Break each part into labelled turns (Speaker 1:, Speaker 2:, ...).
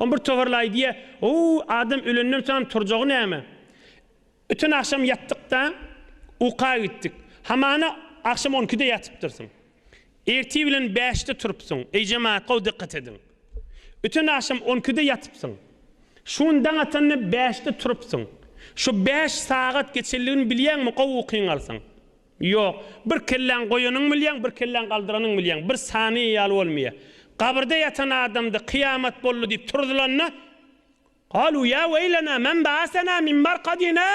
Speaker 1: On bir toparly aýdýa, Ow, adam ölenden soňam turjagy näme? Öten agşam ýatdyk-da, uka gitdik. Hamana agşam on ikide ýatypdyrsyň. Ertir bilen bäşde turupsyň. Eý jemagat, gowy dykgat ediň. Öten agşam on ikide ýatypsyň. Şu gün daň atanda bäşde turupsyň. Şu bäş sagat geçenligini bilýäňmi, gowy ukyňy alsaň? Ýok. Bir kelläň goýanyňy bilýäň, bir kelläň galdyranyňy bilýäň. Bir saniýe ýaly bolmaýar. Gabyrda ýatan adamda kyýamat boldy diýip turzulanda, Galu ýa weýlena men ba'asena min markadina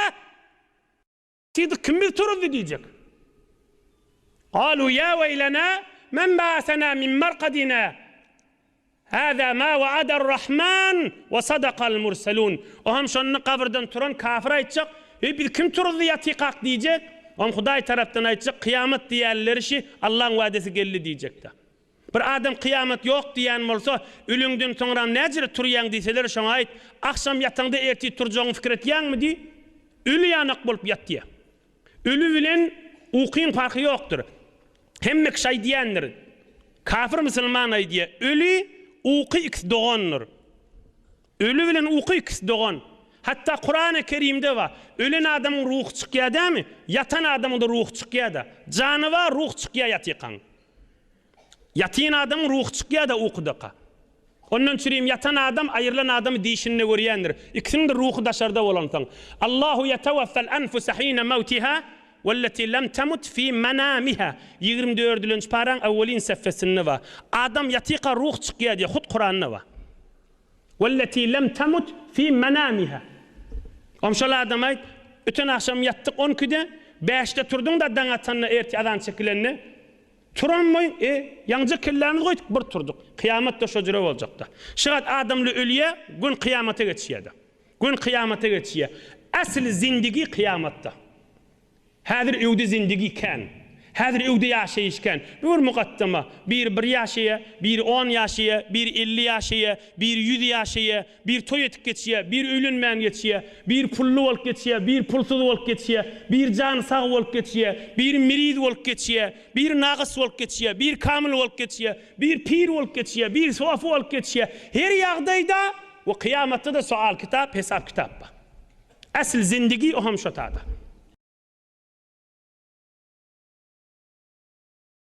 Speaker 1: Diýdik, kim bizi turuzdy diýjek. Galu ýa weýlena men ba'asena min markadina Hâzâ mâ wa'adar-Rahman we sadakal murselûn. O hem şonda gabyrdan turan kafir aýtjak, Eý, bizi kim turuzdy ýatykak diýjek. O hem Hudaý tarapdan aýtjak, Kyýamat diýýänleri şi, Allaň wa'desi geldi diýjek-de. Bir adam kyýamat ýok diýýän bolsa, öleňden soňram näjere turýaň diýseler, şoňa aýt, Agşam ýataňda ertir turjagyňy pikir etýäňmi diý. Öli ýanak bolup ýat diýýär. Öli bilen ukyň parhy ýokdur. Hemme kişi aýdýandyr. Kafir musulman aýdýar, öli, uky ikisi dogandyr. Öli bilen uky ikisi dogan. Hatda Kurany Kerimde bar. Ölen adamyň ruhy çykýar dämi? Ýatan adamyň-da ruhy çykýar-da. Jany bar, ruh çykýar ýatykaň. Ýatyn adamyň ruhy çykýar-da ukudaka. Ondan çürim ýatan adam aýrylan adamy dişinde görýändir. Ikisiniň-de ruhy daşarda bolansoň. Allahu ýetewaffel enfusa hine mewtiha welleti lem temut fi menamiha. Ýigrimi dördülenji paraň ewwelin sefesinde bar. Adam ýatyka ruh çykýar diýýär, hut Kuranda bar. Welleti lem temut fi menamiha. Om şol adama aýt, öten agşam ýatdyk on ikide, bäşde turduň-da daň atanda ertir azan çekilende, Turan boýun, e, ýaňja kellämizi goýduk, bir turduk. Kyýamat-da şo jüre boljakda. Şygat adamly ölýä, gün kyýamata geçýä-de. Gün kyýamata geçýä. Asly zindigi kyýamatda. Häzir öwde zindigi kän. Häzir öwde ýaşaýyş kän. Bu bir mugaddama. Biri bir ýaşaýa, biri on ýaşaýa, biri 50 ýaşaýa, biri ýüz ýaşaýa, biri toý etip geçýä, biri öýlenmän geçýä, biri pully bolup geçýä, biri pulsuz bolup geçýä, biri jany sag bolup geçýä, biri miriz bolup geçýä, biri nagys bolup geçýä, biri kamyl bolup geçýä, biri pir bolup geçýä, biri sofy bolup geçýä. Her ýagdaýda we kyýamatda-da soal kitap, hesap kitap bar. Asl zindigi o hem şo tada.